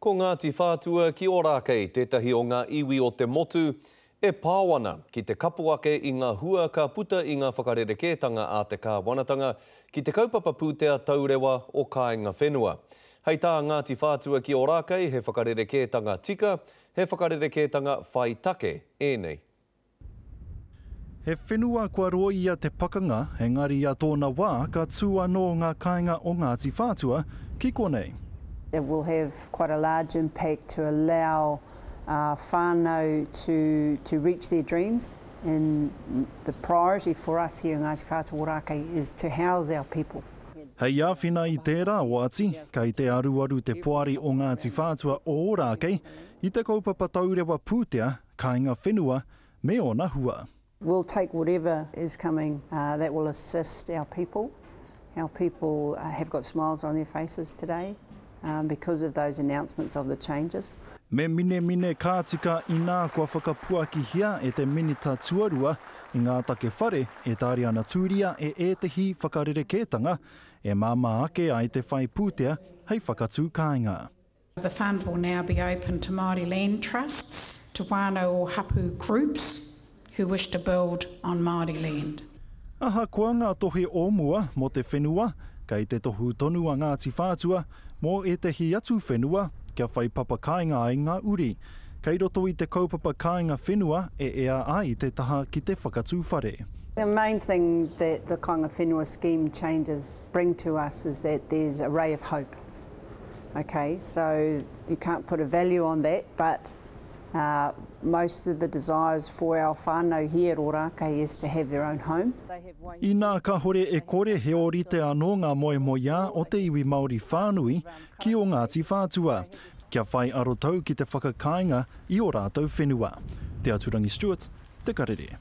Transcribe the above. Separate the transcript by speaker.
Speaker 1: Ko Ngāti Whātua ki Ōrākei tētahi o ngā iwi o te motu e pao ana ki te kapo ake i ngā hua ka puta i ngā whakarerekētanga a te kāwanatanga ki te kaupapa pūtea taurewa o Kāinga Whenua. Hei tā Ngāti Whātua ki Ōrākei he whakarerekētanga tika, he whakarerekētanga whai take ēnei.
Speaker 2: He whenua kua roia te pakanga, engari i a tōna wā ka tū anō ngā kāinga o Ngāti Whātua ki konei.
Speaker 3: It will have quite a large impact to allow our whānau to to reach their dreams and the priority for us here in Ngāti Whātua Ōrākei is to house our people.
Speaker 2: Hei āwhina i tērā oati, kei te aruaru te Poari o Ngāti Whātua o Ōrākei i te kaupapa taurewa pūtea kāinga whenua me ōna hua.
Speaker 3: We'll take whatever is coming that will assist our people. Our people have got smiles on their faces today because of those announcements of the changes.
Speaker 2: Me minemine ka tika inā kua whakapuakihia e te Minita Tuarua i ngā take whare e Tāriana Tūria e ētehi whakarerekētanga e māmā ake ai te whai pūtea hei whakatū kāinga.
Speaker 4: The fund will now be open to Māori land trusts, to whānau or hapu groups who wish to build on Māori land.
Speaker 2: Ahakoa ngā tohe o mua mō te whenua, kei te tohu tonu a Ngāti Whātua mō ētehi atu whenua kia whai papa kāinga ai ngā uri. Kei roto i te kaupapa kāinga whenua e ea ai te taha ki te whakatū whare.
Speaker 3: The main thing that the Kāinga Whenua scheme changes bring to us is that there's a ray of hope. Ok, so you can't put a value on that, but uh, most of the desires for our whānau here at Ōrākei is to have their own home.
Speaker 2: Inā kāhore e kore he ōrite anō ngā moemoeā o te iwi Māori whānui ki ō Ngāti Whātua, kia whai arotau ki te whakakāinga i ō rātou whenua. Te Aturangi Stewart, Te Karere.